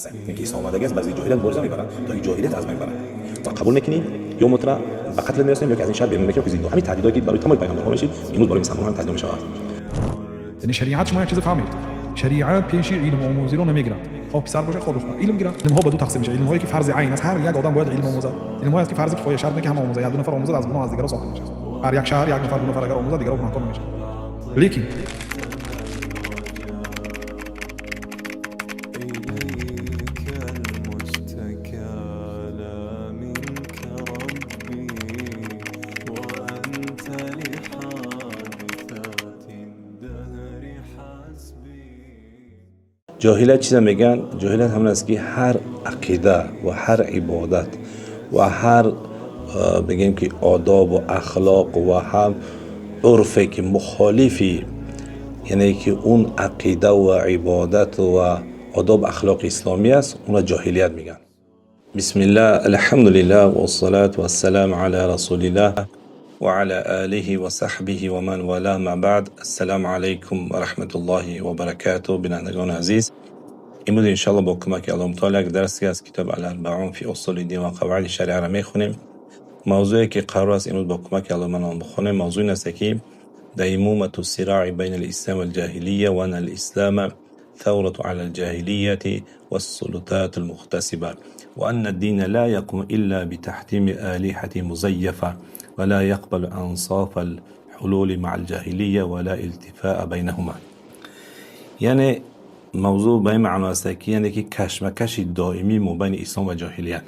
Ки ислом омадагӣ аст, бар зидди ҷоҳилият мубориза мебаранд, то ин ҷоҳилият аз байн баранд. То қабул мекунӣ ё мо тура ба қатл мерасонем, ё ки аз ин шаҳр берун мекунем, ки зиндон. Ҳамин таҳдидое ки барои тамоми пайғамбарҳо мешид, имрӯз барои мусалмонҳо ҳам таҳдид мешавад. Яъне шариат, шумо як чиз фаҳмед, шариат пеши илмомӯзиро намегирад. Хоҳ писар бошад, хоҳ духтар, илм гирад. Илмҳо ба ду тақсим мешавад: илмҳое ки фарзи айн аст, ҳар як одам бояд илм омӯзад; илмҳое аст ки фарзи кифоя, шарт не ки ҳама омӯзад, як ду нафар омӯзад, аз гуноҳ аз дигарро соқит мешавад. Ҳар як шаҳр як нафар, ду нафар агар омӯзад, дигарро гунаҳкор намешавад. Лекин إليك المشتكى لا منك ربي وأنت لحادثات الدهر حسبي. Ҷоҳилият чиза мегӯянд? Ҷоҳилият ҳамон аст, ки ҳар ақида ва ҳар ибодат ва ҳар бигем ки одобу ахлоқ ва ҳам урфе ки мухолифи, яъне ки он ақида ва ибодат ва одоб ахлоқи исломӣ аст, онро ҷоҳилият мегӯянд. Бисмиллаҳ, алҳамдулиллаҳ, вассалату вассалам ала расулиллаҳ ва ала олиҳи ва саҳбиҳи ва ман вала, ма баъд. Ассалому алайкум ва раҳматуллоҳи ва баракатуҳ. Бинандагони азиз, имрӯз иншоалло бо кӯмаки Аллоҳу таала як дарсе аз китоби Аларбаун фи усули дин ва қаваиди шариаро мехонем. Мавзӯе ки қарор аст имрӯз бо кӯмаки Аллоҳ ман он бихонем, мавзӯъ ин аст, ки даймумату сираи байна алислам валҷаҳилия ва ана алислама ثورة على الجاهلية والسلطات المغتصبة، وأن الدين لا يقوم إلا بتحتيم آلهة مزيفة ولا يقبل أنصاف الحلول مع الجاهلية ولا التفاء بينهما. یعنی موضوع به این معنا است که یعنی که کشمکش دائمی مابین اسلام و جاهلیت،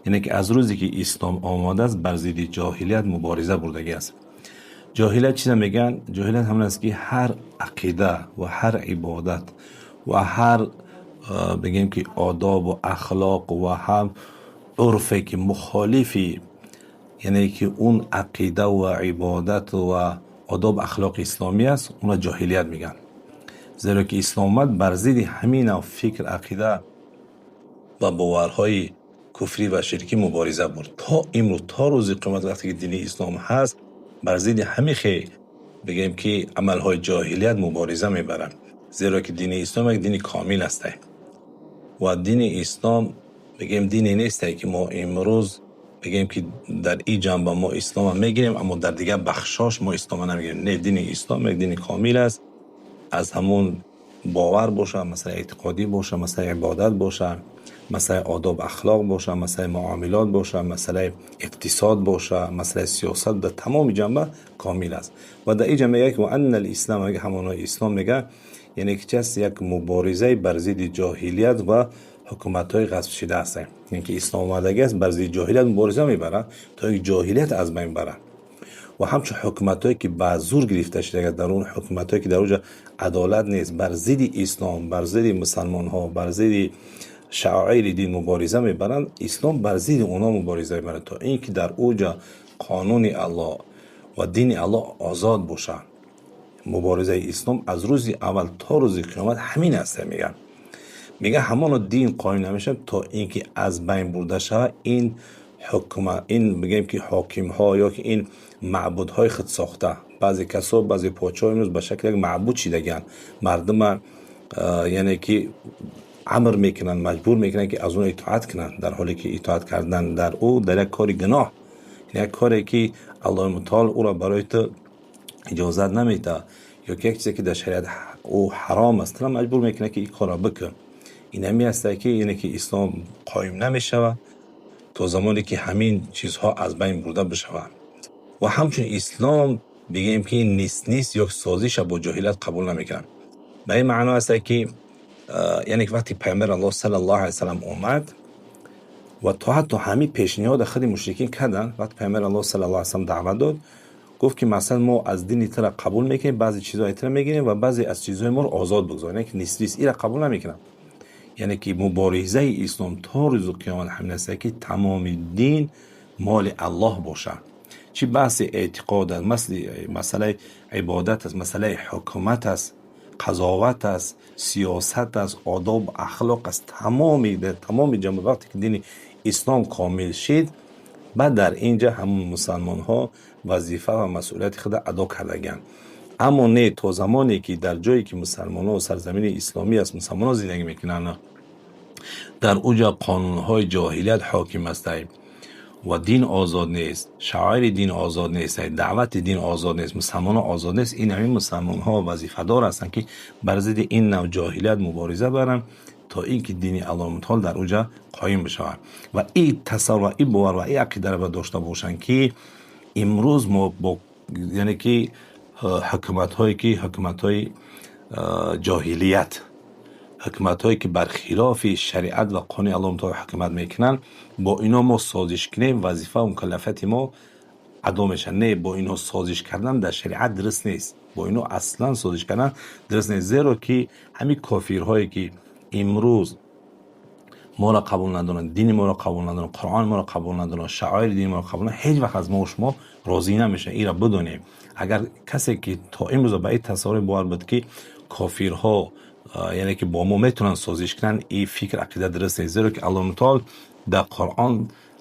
یعنی که از روزی که اسلام آماده است، بر ضد جاهلیت مبارزه بردگی است. ҷоҳилият чиза мегӯянд? Ҷоҳилият ҳамон аст, ки ҳар ақида ва ҳар ибодат ва ҳар бигем ки одобу ахлоқ ва ҳам урфе ки мухолифи, яъне ки он ақида ва ибодат ва одоб ахлоқи исломӣ аст, онро ҷоҳилият мегӯянд. Зеро ки ислом омад, бар зидди ҳамин нав фикр, ақида ва боварҳои куфрӣ ва ширкӣ мубориза бурд. То имрӯз, то рӯзи қиёмат, вақте ки дини ислом ҳаст, бар зидди ҳамин хел бигем ки амалҳои ҷоҳилият мубориза мебарад. Зеро ки дини ислом як дини комил аст ва дини ислом бигем дине несте, ки мо имрӯз бигем ки дар ин ҷанба мо ислома мегирем, аммо дар дигар бахшош мо ислома намегирем. Не, дини ислом як дини комил аст. Аз ҳамон бовар боша, масъалаи эътиқодӣ боша, масъалаи ибодат боша, масъалаи одоб ахлоқ боша, масъалаи муомилот боша, масъалаи иқтисод боша, масъалаи сиёсат, дар тамоми ҷанба комил аст. Ва дар ин ҷа мегӯяд ки وأن الإسلام, ҳамоно ислом мега, яъне ки чи аст? Як муборизаи бар зидди ҷоҳилият ва ҳукуматҳои ғасбшида аст. Яъне ки ислом омадагӣ аст, бар зидди ҷоҳилият мубориза мебарад, то ин ҷоҳилият аз байн барад ва ҳамчун ҳукуматҳое ки ба зур гирифта шуда, дар он ҳукуматҳое ки дар оҷа адолат нест, бар зидди ислом, бар зидди мусалмонҳо, бар зидди шаоири дин мубориза мебаранд. Ислом бар зидди онҳо мубориза мебарад, то ин ки дар оҷа қонуни Аллоҳ ва дини Аллоҳ озод бошад. Муборизаи ислом аз рӯзи аввал то рӯзи қиёмат ҳамин аст. Мега ҳамоно дин қоим намешавад, то ин ки аз байн бурда шавад ин ҳукума, ин бигем ки ҳокимҳо ё ки ин маъбудҳои худсохта. Баъзе касо, баъзе подшоҳ имрӯз ба шакли як маъбуд шидагианд, мардума яъне ки амр мекунанд, маҷбур мекунанд, ки аз он итоат кунанд, дар ҳоле ки итоат кардан дар ӯ дар як кори гуноҳ, як коре ки Аллоҳи мутаол ӯро барои ту иҷозат намедиҳад, ё ки як чизе ки дар шариат ӯ ҳаром аст, туро маҷбур мекунад, ки ин корро бикун. Ин ҳамин аст, ки яъне ки ислом қоим намешавад, то замоне ки ҳамин чизҳо аз байн бурда бишаванд. Ва ҳамчун ислом бигем ки нист нист ё созиша бо ҷоҳилият қабул намекунад. Ба ин маъно аст, ки яъне вақте пайғамбари Аллоҳ саллаллоҳу алайҳи васаллам омад ва то ҳатто ҳамин пешниҳода худи мушрикин карданд, вақте пайғамбари Аллоҳ саллаллоҳу алайҳи васаллам даъват дод, гуфт ки масалан мо аз дини тура қабул мекунем, баъзе чизҳои тура мегирем ва баъзе аз чизҳои моро озод бигзор. Яъне ки нист нист ира қабул намекунам. Яъне ки муборизаи ислом то рӯзи қиёмат ҳамин аст, ки тамоми дин моли Аллоҳ бошад. Чӣ баҳси эътиқод аст, масъалаи ибодат аст, масъалаи ҳукумат аст, қазоват аст, сиёсат аст, одоб ахлоқ аст, тамоми ҷанба. Вақте ки дини ислом комил шид, баъд дар ин ҷа ҳамон мусалмонҳо вазифа ва масъулияти худро адо кардагианд. Аммо не, то замоне ки дар ҷое ки мусалмонҳо, сарзамини исломӣ аст, мусалмонҳо зиндагӣ мекунанд. Дар уҷа қонунҳои ҷоҳилият ҳоким астай ва дин озод нест, шаъоири дин озод нест, даъвати дин озод нест, мусалмонҳо озод нест. Ин ҳамин мусалмонҳо вазифадор ҳастанд, ки бар зидди ин нав ҷоҳилият мубориза баранд, то ин ки дини Аллоҳ мутаол дар уҷа қоим бишавад. Ва ин тасаввур ва ин бовар ва ин ақидаро бояд дошта бошанд, ки имрӯз мо бо, яъне ки, ҳукуматҳое ки ҳукуматҳои ҷоҳилият, ҳукуматҳое ки бар хилофи шариат ва қонуни Аллоҳ мутаол ҳукумат мекунанд, бо ино мо созиш кунем, вазифа ва мукаллафияти мо адо мешавад. Не, бо инҳо созиш кардан дар шариат дуруст нест, бо инҳо аслан созиш кардан дуруст нест, зеро ки ҳамин кофирҳое ки имрӯз моро қабул надоранд, дини моро қабул надоранд, Қуръони моро қабул надоранд, шаъоири дини моро қабул надоранд, ҳеҷ вақт аз мо шумо розӣ намешаванд. Инро бидонем. Агар касе ки то имрӯза ба ин тасаввуре бовар буд, ки кофирҳо, яъне ки, бо мо метавонанд созиш кунанд, ин фикр, ақида дуруст нест, зеро ки Аллоҳ мутаол дар Қуръон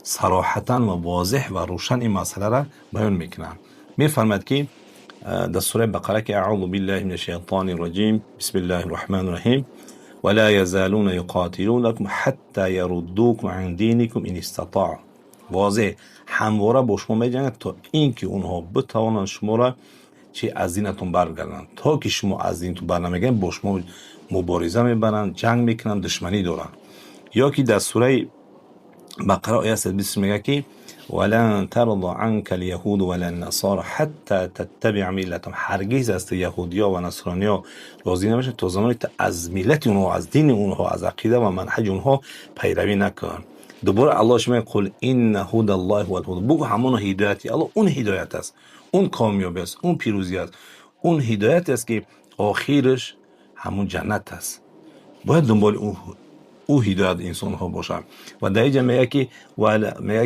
сароҳатан ва возеҳ ва рӯшан ин масъаларо баён мекунад. Мефармояд, ки дар сураи Бақара, ки أعوذ بالله من الشيطان الرجيم، بسم الله الرحمن الرحيم، ولا يزالون يقاتلونكم حتى يردوكم عن دينكم إن استطاعوا. واضح ҳамвора бо шумо меҷанганд, то ин ки онҳо битавонанд шуморо чи аз динатон баргардонанд. То ки шумо аз динатон барнамегардед, бо шумо мубориза мебаранд, ҷанг мекунанд, душманӣ доранд. Ё ки дар сураи Бақара, оя 120, мегӯяд, ки ولن ترضى عنك اليهود ولا النصارى حتى تتبع ملتهم. Ҳаргиз аз ту яҳудиё ва насрониё розӣ намешаванд, то замоне ту аз миллати онҳо, аз дини онҳо, аз ақида ва манҳаҷи онҳо пайравӣ накунанд. Дубора Аллоҳ мегӯяд: قل إن هدى الله هو الهدى. Бугӯ, ҳамоно ҳидояти Аллоҳ он ҳидоят аст, он комёбӣ аст, он пирӯзӣ аст, он ҳидоят аст, ки охираш ҳамун ҷаннат аст. Бояд дунболи ӯ ҳидоят инсонҳо бошанд. Ва дар инҷа мегӯяд,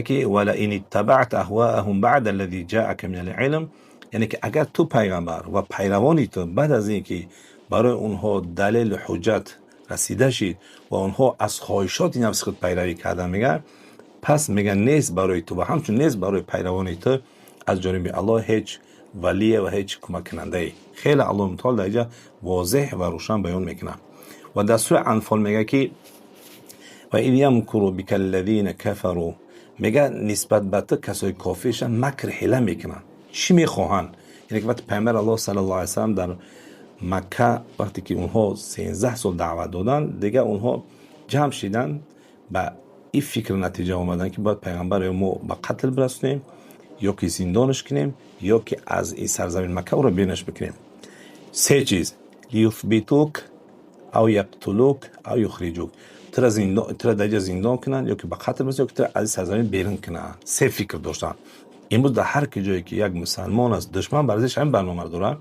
ки ولئن اتبعت أهواءهم بعد الذي جاءك من العلم, яъне ки агар ту, пайғамбар, ва пайравони ту баъд аз ин ки барои онҳо далелу ҳуҷҷат расида шид ва онҳо аз хоҳишоти нафси худ пайравӣ кардан, мегӯяд, пас, мегӯяд, нест барои ту ва ҳамчун нест барои пайравони ту аз ҷониби Аллоҳ ҳеҷ валие ва ҳеҷ кӯмаккунандае. Хеле Аллоҳ мутаол дар инҷа возеҳ ва рӯшан баён мекунад. Ва дар сураи Анфол мегӯяд, ки وإذ يمكر بك الذين كفروا. Мегӯяд, нисбат ба ту касои кофиршан макр, ҳила мекунанд. Чӣ мехоҳанд? Яъне ки вақти Пайғамбар Аллоҳ صلى الله عليه وسلم дар Макка, вақте ки онҳо 13 сол даъват доданд, дигар онҳо ҷамъ шиданд, ба ин фикр натиҷа омаданд, ки бояд пайғамбар ё мо ба қатл бирасонем, ё ки зиндонаш кунем, ё ки аз ин сарзамини Макка ӯро берунаш бикунем. Се чиз: ليثبتوك أو يقتلوك أو يخرجوك. Тура дар ҷа зиндон кунанд, ё ки ба қатл бирасонанд, ё ки тура аз ин сарзамин берун кунанд. Се фикр доштанд. Имрӯз дар ҳар ки ҷое ки як мусалмон аст, душман бар зиддиш ҳамин барномаро дорад: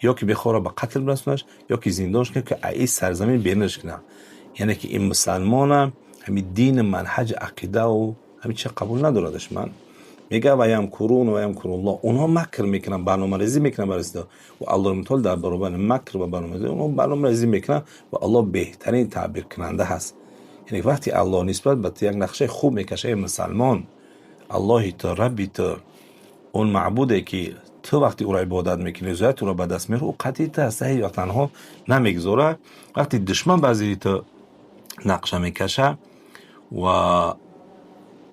ё ки бехоҳро ба қатл бирасонаш, ё ки зиндонш кунад, ки аз ин сарзамин берунаш кунад. Яъне ки ин мусалмона, ҳамин дину манҳаҷи, ақидаву ҳамин чиза қабул надорад душман. Мегӯяд: ويمكرون ويمكر الله. Онҳо макр мекунанд, барномарезӣ мекунанд бар зидди, ва Аллоҳи мутаол дар баробари макр ва барномарезӣ онҳо барномарезӣ мекунанд, ва Аллоҳ беҳтарин таъбиркунанда ҳаст. Яъне вақте Аллоҳ нисбат ба ту як нақшаи хуб мекаша, эй мусалмон, Аллоҳи ту, Рабби ту, он маъбуде ки ту вақте ӯро ибодат мекунӣ, ризояти ӯро ба даст меорӣ, ӯ қатъи ту аст, ҳеҷ вақт танҳо намегузорад. Вақте душман бар зидди ту нақша мекаша, ва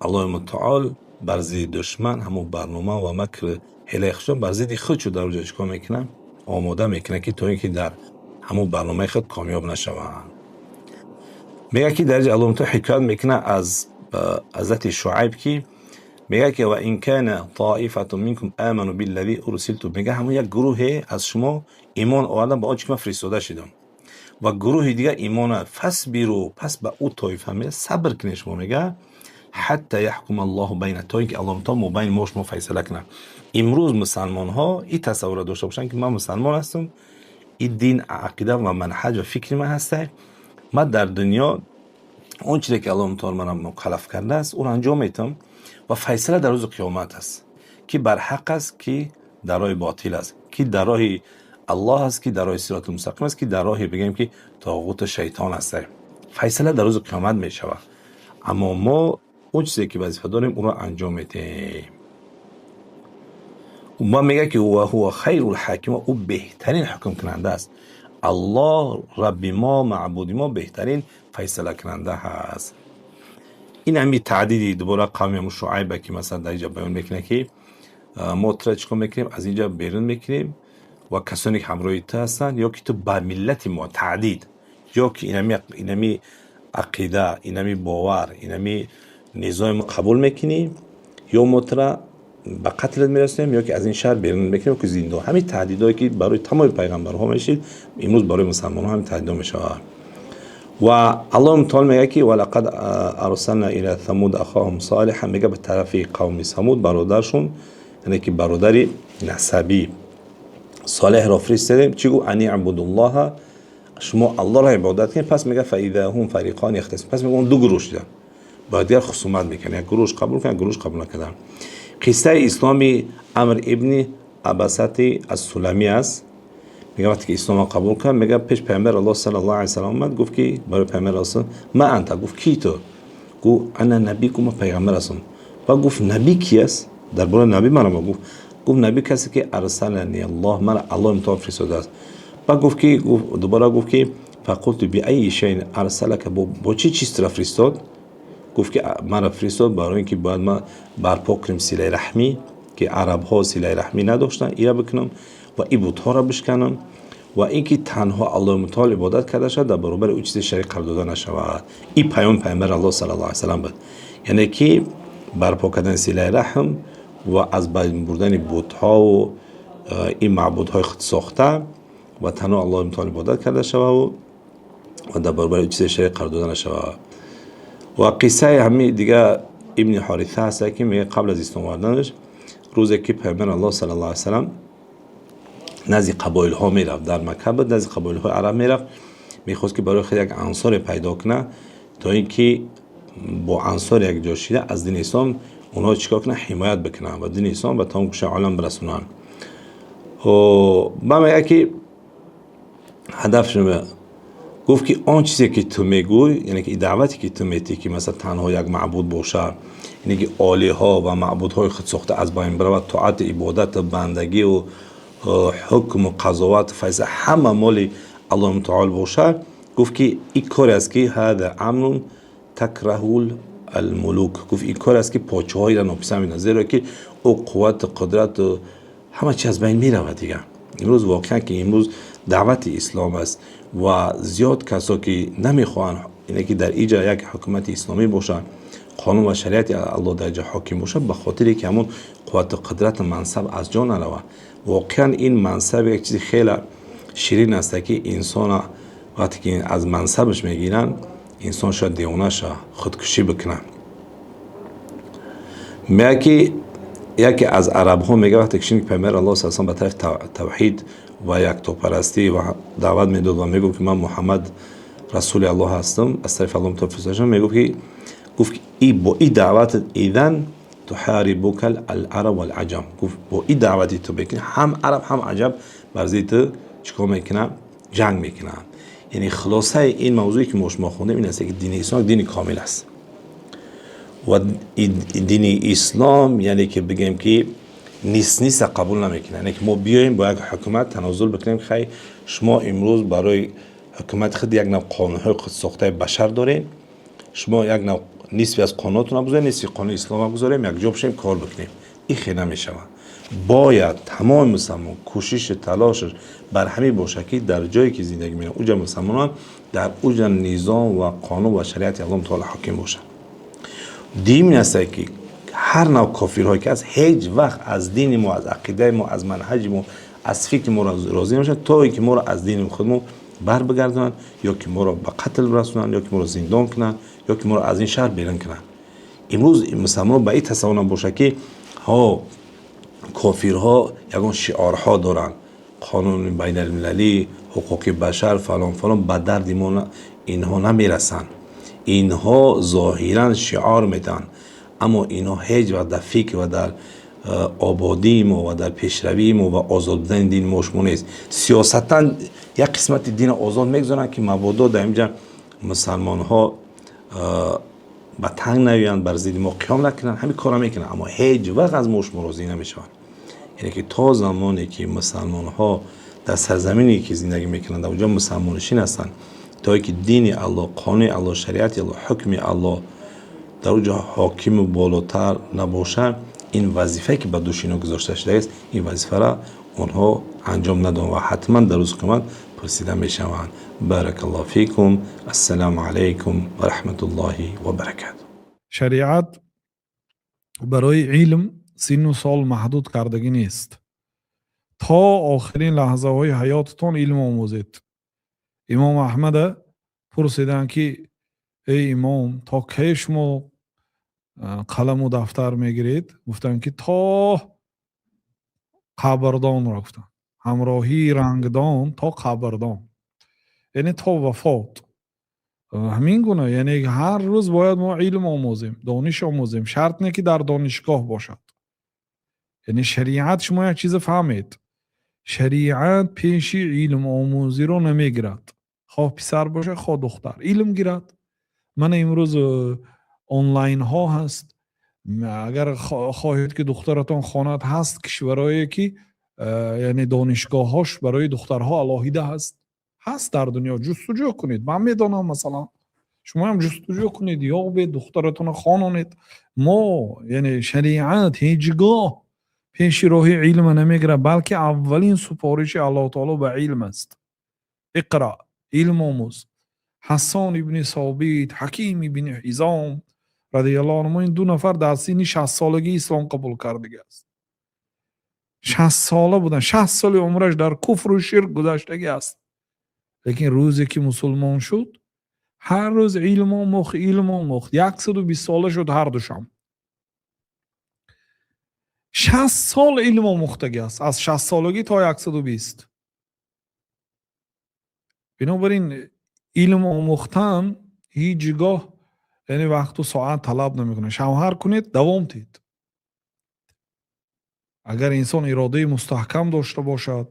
Аллоҳи мутаол бар зидди душман ҳамон барнома ва макр, ҳилаи худшон бар зидди худ дар ҷо чикор мекунад? Омода мекунад, ки то ин ки дар ҳамон барномаи худ комёб нашаванд. Мегӯяд, ки дар ҷа Аллоҳ мутаол ҳикоят мекунад аз ҳазрати Шуайб, ки мегӯяд, ки وإن كان طائفة منكم آمنوا بالذي أرسلت. Мегӯяд, ҳамон як гурӯҳе аз шумо имон овардан ба он чи ки ман фиристода шудам, ва гурӯҳи дигар имон فاصبروا, пас ба ӯ тоифа мега, сабр кунед шумо, мегӯяд, حتى يحكم الله بيننا, то ин ки Аллоҳ мутаол мобайни мо шумо файсала кунад. Имрӯз мусалмонҳо ин тасаввурро дошта бошанд, ки ман мусалмон ҳастам, ин дин, ақида ва манҳаҷ ва фикри ман ҳаста, ман дар дунё он чизе ки Аллоҳ мутаол маро мукаллаф кардааст, ӯро анҷом медиҳам, ва файсала дар рӯзи қиёмат аст, ки барҳақ аст, ки дар роҳи ботил аст, ки дар роҳи Аллоҳ аст, ки дар роҳи сироти мустақим аст, ки дар роҳи, бигӯем, ки тоғуту шайтон аст. Файсала дар рӯзи қиёмат мешавад, аммо мо он чизе ки вазифа дорем, ӯро анҷом медиҳем. Ва мегӯяд, ки وهو خير الحاكمين, ӯ беҳтарин ҳукмкунанда аст. Аллоҳ Рабби мо, маъбуди мо, беҳтарин файсалакунанда ҳаст. Ин ҳами таҳдиди дубора қавми ҳамун Шуайба, ки масалан дар инҷа баён мекунад, ки мо тура чӣ кор мекунем, аз инҷа берун мекунем ва касоне ки ҳамроҳи ту ҳастанд, ё ки ту ба миллати мо таҳдид, ё ки инами ақида, инами бовар, инами низоми мо қабул мекунӣ, ё мо тура ба қатлат мерасонем, ё ки аз ин шаҳр берун мекунем, ё ки зиндон. Ҳамин таҳдидое ки барои тамоми пайғамбарҳо мешид, имрӯз барои мусалмонҳо ҳамин таҳдидҳо мешавад. Ва Аллоҳ мутаол мегӯяд, ки ولقد أرسلنا إلى ثمود أخاهم صالحا. Мега, ба тарафи қавми Самуд бародаршон, яъне ки бародари насабӣ, Солеҳро фиристодем. Чӣ гуфт? أن اعبدوا الله, шумо Аллоҳро ибодат кунед. Пас мега: فإذا هم فريقان يختصمون. Пас мега, он ду гурӯҳ шуданд, ба дигар хусумат мекунанд, як гурӯҳш қабул кунад, як гурӯҳш қабул накарданд. Қиссаи исломи Амр ибни Абасати аз Суламӣ аст. Мега, вақте ки исломро қабул кард, мега, пеш пайғамбар Аллоҳ صلى الله عليه وسلم омад. Гуфт, ки барои пайғамбар Аллоҳ: من أنت? Гуфт: ки ту? Гуфт: أنا نبي. Гуфт: ман пайғамбар ҳастам. Ва гуфт: набӣ ки аст? Дар бораи набӣ мана гуфт. Гуфт: набӣ касе ки أرسلني الله, мана Аллоҳ мутаол фиристодааст. Ба гуфт ки, дубора гуфт ки: فقلت بأي شيء أرسلك? Бо чӣ чиз тура фиристод? Гуфт ки мара фиристод барои ин ки бояд ман барпо кунем силаи раҳмӣ, ки арабҳо силаи раҳмӣ надоштанд, ира бикунам ва ин бутҳоро бишканам ва ин ки танҳо Аллоҳи мутаол ибодат карда шавад, дар баробари ӯ чизе шарик қарор дода нашавад. Ин паёми пайғамбари Аллоҳ صلى الله عليه وسلم буд, яъне ки барпо кардани силаи раҳм ва аз байн бурдани бутҳову ин маъбудҳои худсохта ва танҳо Аллоҳи мутаол ибодат карда шававу ва дар баробари ӯ чизе шарик қарор дода нашавад. Ва қиссаи ҳами дига Ибни Ҳориса ҳаста, ки мега, қабл аз ислом оварданаш, рӯзе ки пайғамбари Аллоҳ صلى الله عليه وسلم назди қабоилҳо мерафт, дар Макка буд, назди қабоилҳои араб мерафт, мехост, ки барои худ як ансоре пайдо кунад, то ин ки бо ансор якҷо шида, аз дини ислом онҳо чӣ кор кунанд, ҳимоят бикунанд ва дини ислом ба тамом гӯшаи олам бирасонанд. Ба мега, ки ҳадаф гуфт, ки он чизе ки ту мегӯй, яъне ки даъвате ки ту метиҳӣ, ки масалан танҳо як маъбуд бошад, яъне ки олиҳо ва маъбудҳои худсохта аз байн биравад, тоату ибодату бандагиву ҳукму қазовату файса ҳама моли Аллоҳи мутаол бошад. Гуфт, ки ин коре аст, ки هذا أمر تكرهه الملوك. Гуфт, ин коре аст, ки подшоҳоеро нописанд медонанд, зеро ки ӯ қуввату қудрату ҳама чи аз байн меравад. Дигар имрӯз воқеан ки имрӯз даъвати ислом аст ва зиёд касо ки намехоҳанд, ине ки дар иҷа як ҳукумати исломӣ бошад, қонун ва шариати Аллоҳ дар иҷа ҳоким бошад, ба хотире ки ҳамон қуввату қудрату мансаб аз ҷо наравад. Воқеан ин мансаб як чизи хеле ширин аст, ки инсона вақте ки аз мансабаш мегиранд, инсон шояд девона шавад, худкушӣ бикунад. Мега, ки яке аз арабҳо мега, вақте ки шинид, пайғамбари Аллоҳ с ба тарафи тавҳид ва яктопарастӣ ва даъват медод ва мегуфт, ки ман Муҳаммад расули Аллоҳ ҳастам, аз тарафи Аллоҳ мутаол фиристода, мегуфт ки, гуфт, ки бо и даъват إذن تحاربك العرب والعجم. Гуфт, бо и даъвати ту мекунӣ, ҳам араб, ҳам аҷаб бар зидди ту чӣ кор мекунанд? Ҷанг мекунанд. Яъне хулосаи ин мавзӯе ки мо шумо хондем ин аст, ки дини ислом дини комил аст ва дини ислом, яъне ки бигем, ки нис ниса қабул намекунад, яъне ки мо биёем бо як ҳукумат танозул бикунем: хай, шумо имрӯз барои ҳукумати худ як нав қонунҳои худсохтаи башар доред, шумо як нав нисфи аз қонунотонро гузорем, нисфи қонуни исломро гузорем, якҷо бошем, кор бикунем. Ин хел намешавад. Бояд тамоми мусалмон кӯшишу талошаш бар ҳамин бошад, ки дар ҷое ки зиндагӣ мекунад, уҷа мусалмонон, дар уҷа низом ва қонун ва шариати Аллоҳ таола ҳоким бошад. Дим ин аст, ки ҳар нав кофирҳое ки аст, ҳеҷ вақт аз дини мо, аз ақидаи мо, аз манҳаҷи мо, аз фикри мо розӣ намешаванд, то ин ки моро аз дини худмо бар бигардонанд, ё ки моро ба қатл расонанд, ё ки моро зиндон кунанд, ё ки моро аз ин шаҳр берун кунанд. Имрӯз мусалмонон ба ин тасаввур набошад, ки ҳо, кофирҳо ягон шиорҳо доранд, қонуни байналмилалӣ, ҳуқуқи башар, фалон фалон, ба дарди мо инҳо намерасанд. Инҳо зоҳиран шиор медиҳанд, аммо инҳо ҳеҷ вақт дар фикр ва дар ободии мо ва дар пешравии мо ва озод будани дини мо шумо нест. Сиёсатан як қисмати дина озод мегузоранд, ки мабодо дар инҷа мусалмонҳо ба танг наёянд, бар зидди мо қиём накунанд. Ҳамин корро мекунанд, аммо ҳеҷ вақт аз мо шумо розӣ намешаванд. Яъне ки то замоне ки мусалмонҳо Дар сарзамине ки зиндагӣ мекунанд, дар онҷо мусалмоннишин ҳастанд, то ки дини Аллоҳ, қонуни Аллоҳ, шариати Аллоҳ, ҳукми Аллоҳ дар он ҷо ҳокиму болотар набошад, ин вазифае ки ба дӯши инҳо гузошта шудааст, ин вазифаро онҳо анҷом надоданд ва ҳатман дар рӯзи қиёмат пурсида мешаванд. Баракаллоҳу фикум. Ассалому алайкум ва раҳматуллоҳи ва баракатуҳ. Шариат барои илм синну сол маҳдуд кардагӣ нест. То охирин лаҳзаҳои ҳаётатон илм омӯзед. Имом Аҳмада пурсиданд, ки эй имом, то кай шумо қаламу дафтар мегиред? Гуфтанд, ки то қабрдонро гуфтанд, ҳамроҳии рангдон то қабрдон, яъне то вафот. Ҳамин гуна, яъне ҳар рӯз бояд мо илм омӯзем, дониш омӯзем. Шарт не, ки дар донишгоҳ бошад. Яъне шариат, шумо як чиза фаҳмед, шариат пеши илмомӯзиро намегирад. Хоҳ писар бошад, хоҳ духтар, илм гирад. Мана имрӯз онлайнҳо ҳаст. Агар хоҳед, ки духтаратон хонад, ҳаст кишварое, ки яъне донишгоҳҳош барои духтарҳо алоҳида ҳаст. Ҳаст дар дунё, ҷустуҷӯ кунед. Ман медонам, масалан, шумоам ҷустуҷӯ кунед, ёбед, духтаратонро хононед. Мо, яъне шариат ҳеҷ гоҳ пеши роҳи илма намегирад, балки аввалин супориши Аллоҳу таоло ба илм аст: иқра, илм омӯз. Ҳассон ибни Собит, Ҳаким ибни Ҳизом радиаллоҳу анҳу, ин ду нафар дар синни 60-солагӣ ислом қабул кардагӣ аст. 60 сола буданд, 60 соли умраш дар куфру ширк гузаштагӣ аст, лекин рӯзе ки мусулмон шуд, ҳар рӯз илм омӯхт, илм омӯхт, 120 сола шуд. Ҳардушам 60 сол илм омӯхтагӣ аст, аз 60-солагӣ то 120. Бинобар ин илм омӯхтан ҳеҷ гоҳ, яъне, вақту соат талаб намекунад. Шавҳар кунед, давом диҳед. Агар инсон иродаи мустаҳкам дошта бошад,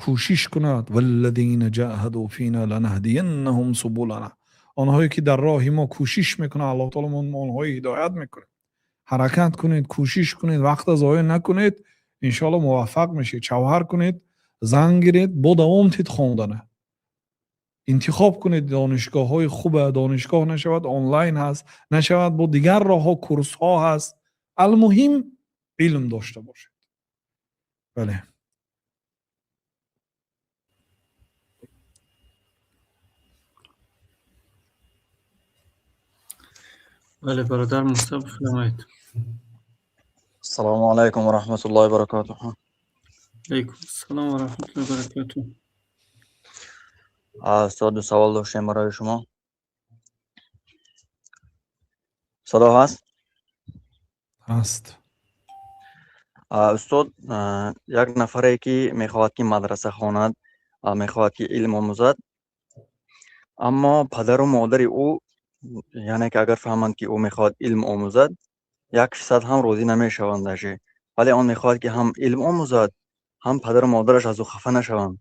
кӯшиш кунад, валлазина ҷаҳаду фина ланаҳдияннаҳум субулана, онҳое ки дар роҳи мо кӯшиш мекунанд, Аллоҳ таоло мо онҳои ҳидоят мекунем. Ҳаракат кунед, кӯшиш кунед, вақта зоеъ накунед, иншоалло муваффақ мешед. Шавҳар кунед, зан гиред, бо давом диҳед хондана. Интихоб кунед донишгоҳҳои хуба. Донишгоҳ нашавад, онлайн ҳаст, нашавад, бо дигар роҳҳо, курсҳо ҳаст. Алмуҳим, илм дошта бошед. Бале. Бале, бародар Муса, бифармоед. Ассалому алайкум ва раҳматуллоҳи ва баракатуҳ. Алайкум ассалом ва раҳматуллоҳи ва баракатуҳ. Устод, ду савол доштем барои шумо. Садо ҳаст? Ҳаст. Устод, як нафаре ки мехоҳад, ки мадраса хонад, мехоҳад, ки илм омӯзад, аммо падару модари ӯ, яъне ки агар фаҳманд, ки ӯ мехоҳад илм омӯзад, 1% ҳам розӣ намешаванд даже. Вале он мехоҳад, ки ҳам илм омӯзад, ҳам падару модараш аз ӯ хафа нашаванд.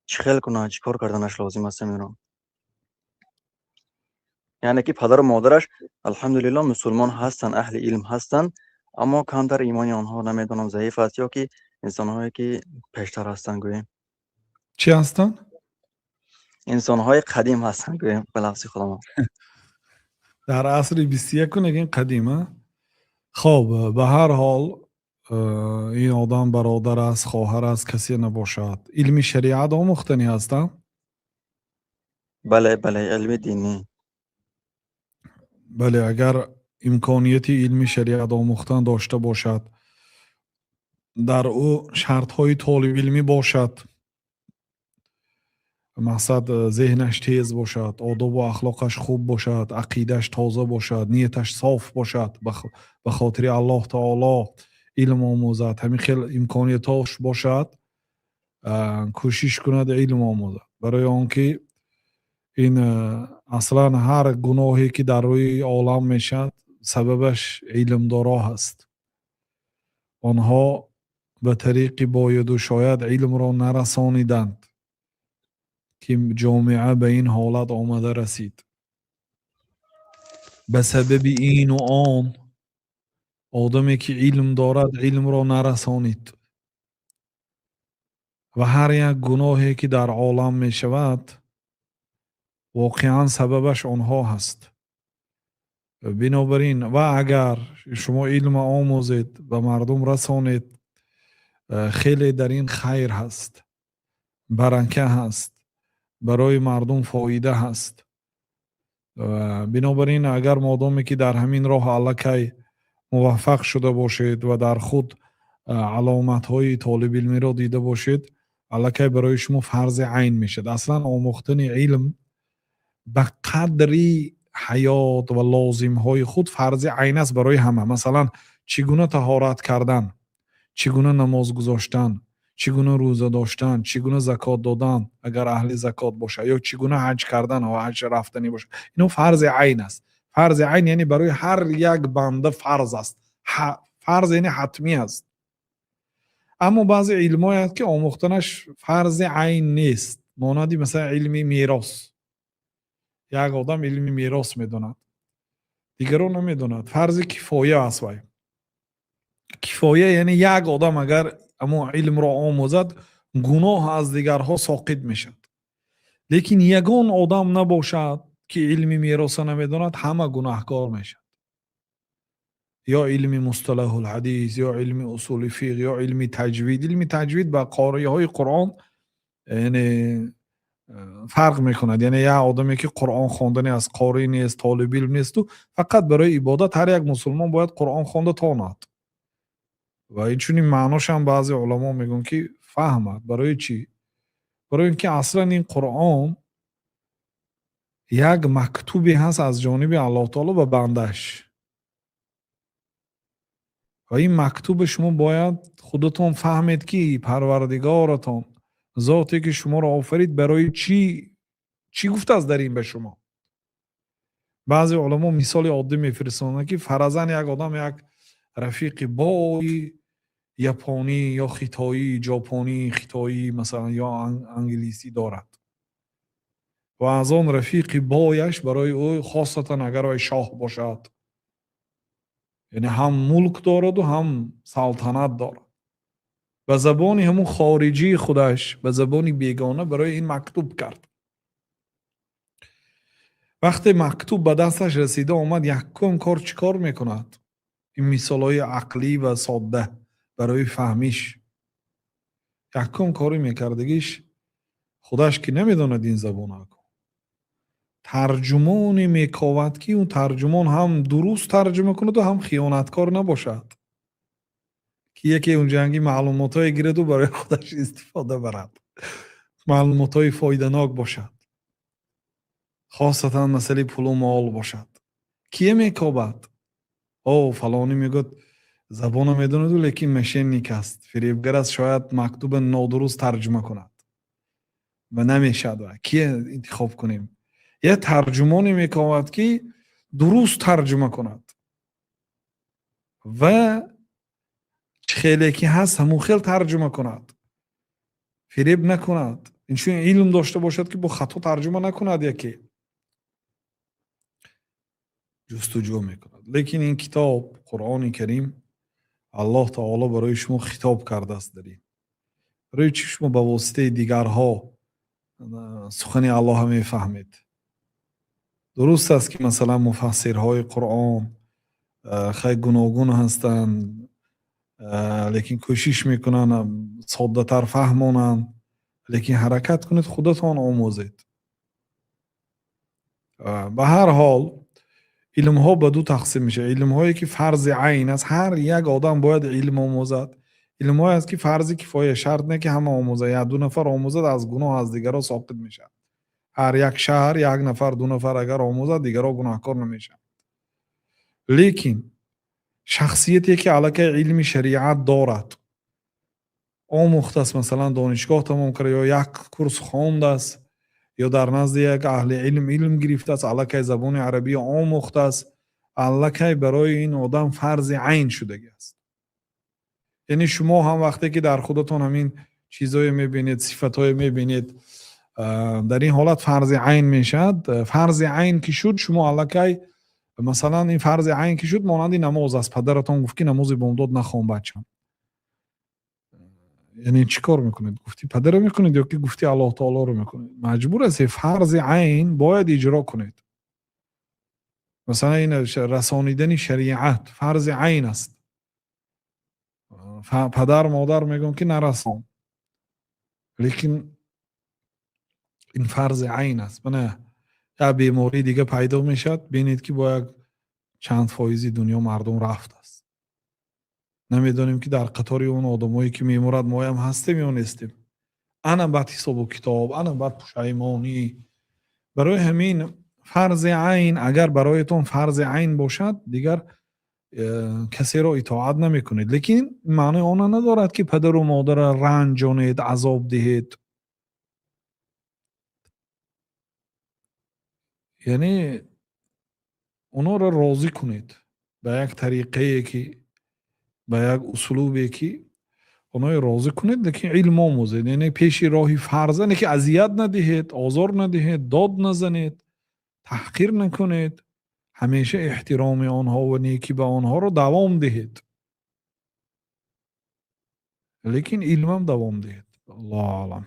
Чӣ хел кунад, чӣ кор карданаш лозим аст инро? Яъне ки падару модараш, алҳамдулиллоҳ, мусулмон ҳастанд, аҳли илм ҳастанд, аммо камтар имони онҳо, намедонам, заиф аст ё ки инсонҳое ки пештар ҳастанд, гӯем. Чӣ ҳастанд? Инсонҳои қадим ҳастанд, гӯем, ба лафзи худамон. Дар асри 21-у нагин қадим, а? Хоб, ба ҳар ҳол, ин одам бародар аст, хоҳар аст, касе набошад, илми шариат омӯхтанӣ ҳастанд? Бале, бале, илми динӣ. Бале, агар имконияти илми шариат омӯхтан дошта бошад, дар ӯ шартҳои толибилмӣ бошад, мақсад, зеҳнаш тез бошад, одобу ахлоқаш хуб бошад, ақидааш тоза бошад, нияташ соф бошад, ба хотири Аллоҳ таоло илм омӯзад, ҳамин хел имкониятош бошад, кӯшиш кунад, илм омӯзад. Барои он ки ин аслан ҳар гуноҳе ки дар рӯи олам мешавад, сабабаш илмдоро ҳаст. Онҳо ба тариқи бояду шояд илмро нарасониданд, ки ҷомеа ба ин ҳолат омада расид. Ба сабаби ину он одаме ки илм дорад, илмро нарасонид. Ва ҳар як гуноҳе, ки дар олам мешавад, воқеан сабабаш онҳо ҳаст. Бинобар ин ва агар шумо илма омӯзед, ба мардум расонед, хеле дар ин хайр ҳаст, барака ҳаст, барои мардум фоида ҳаст. Бинобар ин, агар модоме ки дар ҳамин роҳ аллакай муваффақ шуда бошед ва дар худ аломатҳои толибилмиро дида бошед, аллакай барои шумо фарзи айн мешавад. Аслан омӯхтани илм ба қадри ҳаёт ва лозимҳои худ фарзи айн аст барои ҳама. Масалан, чӣ гуна таҳорат кардан, чӣ гуна намоз гузоштан, чӣ гуна рӯза доштан, чӣ гуна закот додан, агар аҳли закот бошад, ё чӣ гуна ҳаҷ кардан, ҳаҷ рафтанӣ бошад, ино фарзи айн аст. Фарзи айн яъне барои ҳар як банда фарз аст. Фарз яъне ҳатмӣ аст. Аммо баъзе илмҳое аст, ки омӯхтанаш фарзи айн нест, монанди масалан илми мерос. Як одам илми мерос медонад, дигарон намедонад, фарзи кифоя аст. Вай кифоя яъне як одам агар ҳамон илмро омӯзад, гуноҳ аз дигарҳо соқит мешавад. Лекин ягон одам набошад, ки илми мероса намедонад, ҳама гунаҳкор мешавад. Ё илми мусталаҳулҳадис, ё илми усули фиқҳ, ё илми таҷвид. Илми таҷвид ба қориҳои Қуръон яъне фарқ мекунад. Яъне як одаме, ки Қуръон хондани аст, қорӣ нест, толибилм несту фақат барои ибодат. Ҳар як мусулмон бояд Қуръон хонда тонад ва инчунин маъношам баъзе уламо мегӯянд, ки фаҳмад. Барои чӣ? Барои ин ки аслан ин Қуръон як мактубе ҳаст аз ҷониби Аллоҳ таоло ба бандааш ва ин мактуби шумо бояд худатон фаҳмед, ки Парвардигоратон, зоте ки шуморо офарид, барои чӣ, чӣ гуфтааст дар ин ба шумо. Баъзе уламо мисоли оддӣ мефиристонанд, ки фаразан як одам як рафиқи бои японӣ ё хитоӣ, ҷопонӣ, хитоӣ масалан, ё англисӣ дорад ва аз он рафиқи бояш барои ӯ, хосатан агар вай шоҳ бошад, яъне ҳам мулк дораду, ҳам салтанат дорад, ба забони ҳамун хориҷии худаш, ба забони бегона барои ин мактуб кард. Вақте мактуб ба дасташ расида омад, якум кор чӣ кор мекунад? Ин мисолҳои ақлӣ ва содда барои фаҳмиш. Якум кори мекардагиш, худаш ки намедонад ин забона, тарҷумоне мековад, ки он тарҷумон ҳам дуруст тарҷума кунаду, ҳам хиёнаткор набошад, ки яке он ҷанги маълумотҳое гираду барои худаш истифода барад, маълумотҳои фоиданок бошад, хосатан масъалаи пулу мол бошад. Кие мекобад? О, фалонӣ мегӯяд, забона медонаду, лекин мошенник аст, фиребгар аст, шояд мактуба нодуруст тарҷума кунад ва намешавад. Кие интихоб кунем? Як тарҷумоне мекобад, ки дуруст тарҷума кунад ва чӣ хеле ки ҳаст, ҳамун хел тарҷума кунад, фиреб накунад, инчунин илм дошта бошад, ки бо хато тарҷума накунад. Яке ҷустуҷӯ мекунад. Лекин ин китоб, Қуръони Карим, Аллоҳ таоло барои шумо хитоб кардааст дар ин. Барои чӣ шумо ба воситаи дигарҳо сухани Аллоҳа мефаҳмед? Дуруст аст, ки масалан муфассирҳои Қуръон хай гуногун ҳастанд, лекин кӯшиш мекунанд соддатар фаҳмонанд. Лекин ҳаракат кунед, худатон омӯзед. Ба ҳар ҳол, илмҳо ба ду тақсим мешавад: илмҳое, ки фарзи айн аст, ҳар як одам бояд илм омӯзад; илмҳое аст, ки фарзи кифоя, шарт не, ки ҳама омӯзад, як ду нафар омӯзад, аз гуноҳ аз дигарҳо соқит мешавад. Ҳар як шаҳр як нафар, ду нафар агар омӯзад, дигарҳо гунаҳкор намешаванд. Лекин шахсияте, ки аллакай илми шариат дорад, омӯхтааст, масалан, донишгоҳ тамом карда ё як курс хондааст, ё дар назди як аҳли илм илм гирифтааст, аллакай забони арабӣ омӯхтааст, аллакай барои ин одам фарзи айн шудагӣ аст. Яъне шумо ҳам вақте ки дар худатон ҳамин чизое мебинед, сифатҳое мебинед, дар ин ҳолат фарзи айн мешавад. Фарзи айн ки шуд, шумо аллакай, масалан, ин фарзи айн ки шуд, монанди намоз аст. Падаратон гуфт, ки намози бомдод нахон, бачам. Яъне чӣ кор мекунед? Гуфти падара мекунед ё ки гуфти Аллоҳ таолоро мекунед? Маҷбур ҳастед, фарзи айн бояд иҷро кунед. Масалан, ин расонидани шариат фарзи айн аст. Падар модар мегӯянд, ки нарасон, лекин ин фарзи айн аст. Мана як бемории дига пайдо мешавад, бинед, ки бо як чанд фоизи дунё мардум рафтааст. Намедонем, ки дар қатори он одамое, ки мемурад, моям ҳастем ё нестем. Ана баъд ҳисобу китоб, ана баъд пушаймонӣ. Барои ҳамин фарзи айн агар бароятон фарзи айн бошад, дигар касеро итоат намекунед. Лекин маънои она надорад, ки падару модарро ранҷонед, азоб диҳед. Яъне онҳоро розӣ кунед ба як тариқае, ки ба як услубе, ки онҳоро розӣ кунед, лекин илм омӯзед. Яъне пеши роҳи фарза не, ки азият надиҳед, озор надиҳед, дод назанед, таҳқир накунед, ҳамеша эҳтироми онҳо ва некӣ ба онҳоро давом диҳед, лекин илмам давом диҳед. Аллоҳу аълам.